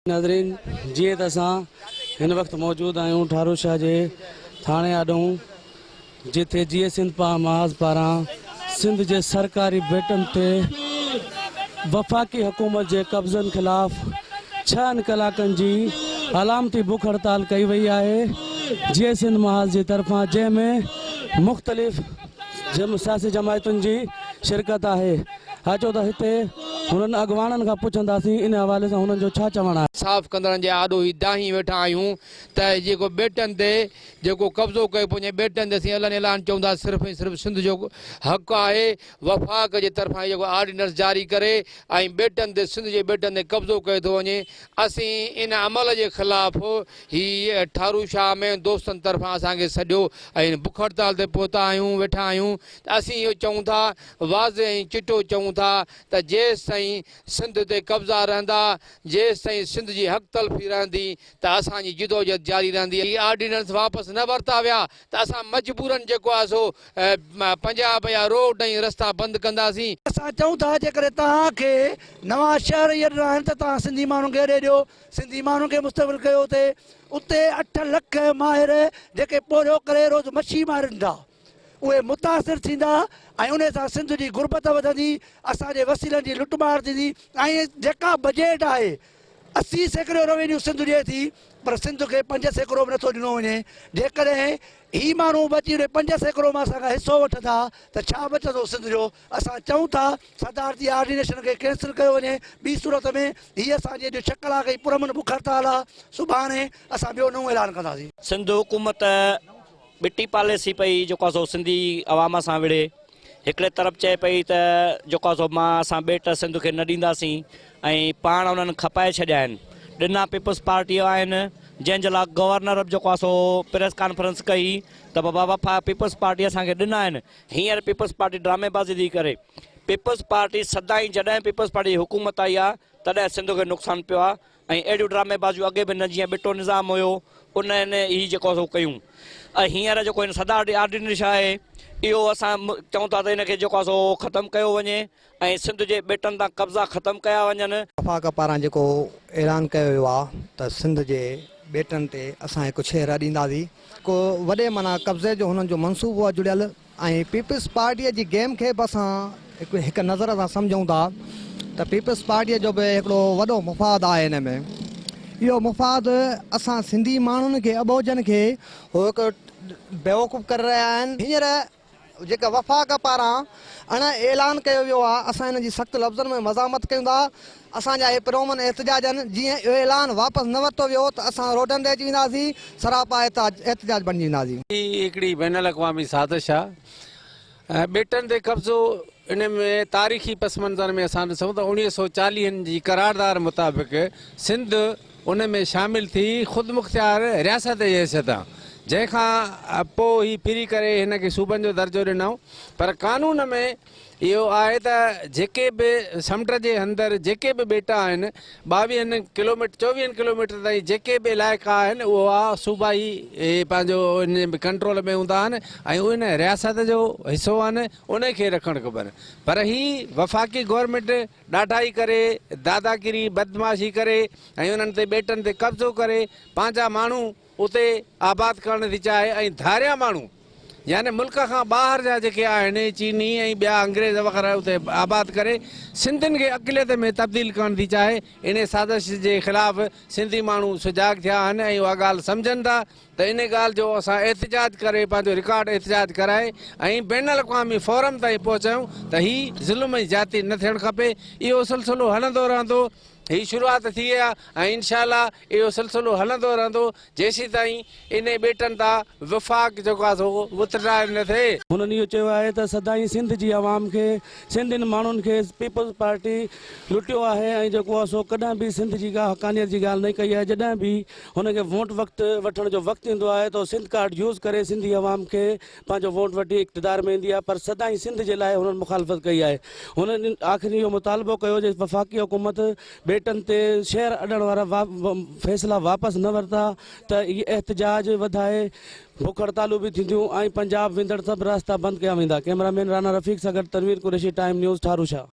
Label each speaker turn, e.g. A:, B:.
A: ناظرين جيئن ته اسان هن وقت موجود آهيون ٺارو شاهه جي ٿاڻي آڏون جتي جيئي سنڌ محاذ پاران سنڌ جي سرڪاري ٻيٽن تي وفاقي حڪومت جي قبضن خلاف ڇهن ڪلاڪن جي علامتي بک هڙتال ڪئي وئي آهي جيئي سنڌ محاذ جي طرفان جنهن ۾ مختلف سياسي جماعتن جي شرڪت آهي. اچو ته هتي هنن اڳواڻن کان پڇنداسين ان حوالي سان هنن جو ڇا چوڻ آهي.
B: صاف ڪندڙن جي آڏو هي دانهين ويٺا آهيون ته جيڪو ٻيٽن تي جيڪو قبضو ڪيو پيو وڃي ٻيٽن تي اسين الن اعلان چئون ٿا صرف ۽ صرف سنڌ جو حق آهي وفاق جي طرفان هي جيڪو آرڊيننس جاري ڪري ۽ ٻيٽن تي سنڌ جي ٻيٽن تي قبضو ڪيو ٿو وڃي اسين ان عمل جي خلاف هي ٺارو شاهه ۾ دوستن طرفان اسان کي سڏيو ۽ بک هڙتال تي پهتا آهيون ويٺا آهيون ته اسين اهو چئون ٿا واضح ۽ چٽو چئون ٿا ته جيستائين سنڌ تي قبضا رهندا، جيستائين سنڌ جي حق تلفي رهندي ته اسان جي جدوجهد جاري رهندي. هي آرڊيننس واپس نه ورتا ويا ته اسان مجبورن جيڪو آهي سو پنجاب جا روڊ ۽ رستا بند ڪنداسين.
C: اسان چئون ٿا جيڪڏهن توهان کي نوان شهر ئي اڏڻا آهن ته توهان سنڌي ماڻهن کي اڏي ڏيو، سنڌي ماڻهن کي مستقبل ڪيو اتي اتي اٺ لک ماهر جيڪي پورهيو ڪري روز مڇي مارين ٿا. اهي متاثر ٿيندا ۽ انهي سان سنڌ جي غربت وڌندي، اسان جي وسيلن جي لٽ مار ٿيندي ۽ جيڪا بجيٽ آهي 80% روينيو سنڌ ڏئي ٿي پر سنڌ کي 5% به نٿو ڏنو وڃي، جيڪڏهن هي ماڻهو به اچي انهي 5% مان اسان کان حصو وٺندا ته ڇا بچندو سنڌ جو، اسان چئون ٿا صدارتي آرڊينيشن کي ڪينسل ڪيو وڃي، ٻي صورت ۾ هي اسان جي اڄ ڇهه ڪلاڪ جي پرامن بک هڙتال آ، سڀاڻي اسان ٻيو نئون اعلان ڪنداسين.
D: سنڌ حڪومت ٻٽي پاليسي پئي جيڪو آ سو سنڌي عوام سان وڙهي. هڪڙي طرف چئي پئي ته جيڪو آ سو مان اسان ٻيٽ سنڌ کي نه ڏينداسين ۽ پاڻ انهن کپائي ڇڏيا آهن. ڏنا پيپلز پارٽيء آهن جنهن جي لاء گورنر به جيڪو آ سو پريس ڪانفرنس ڪئي ته بابا وفا پيپلز پارٽي اسان کي ڏنا آهن. هينئر پيپلز پارٽي ڊرامي بازي ٿي ڪري. پيپلز پارٽي سدائين جڏهن پيپلز پارٽي جي حڪومت آئي آ تڏهن سنڌ کي نقصان پيو آ. ۽ اهڙيون ڊرامي بازيون اڳي به نه جيئن ٻٽو نظام هيو انهن ئي جيڪو سو ڪيون ۽ هينئر جيڪو هن صدارتي آرڊيننس آهي اهو اسان چئون ٿا ته ان کي جيڪو سو ختم ڪيو وڃي ۽ سنڌ جي ٻيٽن تان قبضا ختم ڪيا وڃن.
E: وفاق پاران جيڪو اعلان ڪيو ويو آهي ته سنڌ جي ٻيٽن تي اسان هڪ شهر اڏينداسين ڪو وڏي معنيٰ قبضي جو هنن جو منصوبو آهي جڙيل ۽ پيپلز پارٽيء جي گيم کي به اسان هڪ نظر سان سمجهون ٿا ته پيپلز پارٽيء جو به هڪڙو وڏو مفاد آهي ان ۾ اهو مفاد اسان سنڌي ماڻهن کي اٻوجهن کي هو هڪ بيوقوف ڪري رهيا آهن. هينئر جيڪا وفاق پاران اڻ اعلان ڪيو ويو آهي اسان ان جي سخت لفظن ۾ مزاحمت ڪيون ٿا. اسان جا اهي پرامن احتجاج آهن، جيئن اهو اعلان واپس نه ورتو ويو ته اسان روڊن تي اچي وينداسين، سراپا احتجاج بڻجي وينداسين.
F: هي هڪڙي بين الاقوامي سازش آ ۽ ٻيٽن تي قبضو ان ۾ تاريخي پس منظر ۾ اسان ڏسون ته اوڻيهه سو چاليهن جي قراردار مطابق سنڌ ان ۾ شامل ٿي خودمختيار رياست جي حيثيت آ جنهن کان پو هي ڦري ڪري هن کي صوبن جو درجو ڏنائون پر قانون ۾ اهو آهي ته جيڪي به سمنڊ جي اندر جيڪي به ٻيٽ آهن ٻاويهن ڪلوميٽر چوويهن ڪلوميٽر تائين جيڪي به علائقا آهن اهو صوبائي پنهنجو ان ڪنٽرول ۾ هوندا آهن ۽ ان رياست جو حصو آهن ان کي رکڻ کپن پر هي وفاقي گورنمينٽ ڏاڍائي ڪري داداگيري بدمعاشي ڪري ۽ انهن تي ٻيٽن تي قبضو ڪري پنهنجا ماڻهو اتي آباد ڪرڻ ٿي چاهي ۽ ڌاريا ماڻهو يعني ملڪ کان ٻاهر جا جيڪي آهن چيني ۽ ٻيا انگريز وغيره اتي آباد ڪري سنڌين کي اقليت ۾ تبديل ڪرڻ ٿي چاهي. انهي سازش جي خلاف سنڌي ماڻهو سجاڳ ٿيا آهن ۽ اها ڳالهه سمجهن ٿا ته انهي ڳالهه جو اسان احتجاج ڪري پنهنجو رڪارڊ احتجاج ڪرائي ۽ بين الاقوامي فورم تائين پهچايون ته هي ظلم ۽ زيادتي نه ٿيڻ کپي. اهو سلسلو هلندو رهندو. هي شروعات ٿي آ ۽ انشاء الله اهو سلسلو هلندو رهندو جيسيتائين انهي ٻيٽن تان وفاق جيڪو آ سو وٿڊرائي نه ٿئي.
A: هنن اهو چيو آهي ته سدائين سنڌ جي عوام کي سنڌين ماڻهن کي پيپلز پارٽي لٽيو آهي ۽ جيڪو آهي سو ڪڏهن به سنڌ جي ڪا حقانيت جي ڳالهه نه ڪئي آهي جڏهن به هن کي ووٽ وقت وٺڻ جو وقت ايندو آهي ته سنڌ ڪارڊ يوز ڪري سنڌي عوام کي پنهنجو ووٽ وٺي اقتدار ۾ ايندي آهي پر سدائين سنڌ جي لاء هنن مخالفت ڪئي آهي. هنن آخر اهو مطالبو ڪيو جي وفاقي حڪومت ٻيٽن تي شهر اڏڻ وارا فيصلا واپس نه ورتا ته اهي احتجاج وڌائي بک هڙتالون به ٿينديون ۽ پنجاب ويندڙ سڀ راستا بند ڪيا ويندا. ڪئميرا مين رانا رفيق سان گڏ تنوير قريشي ٽائيم نيوز ٺاروشاه.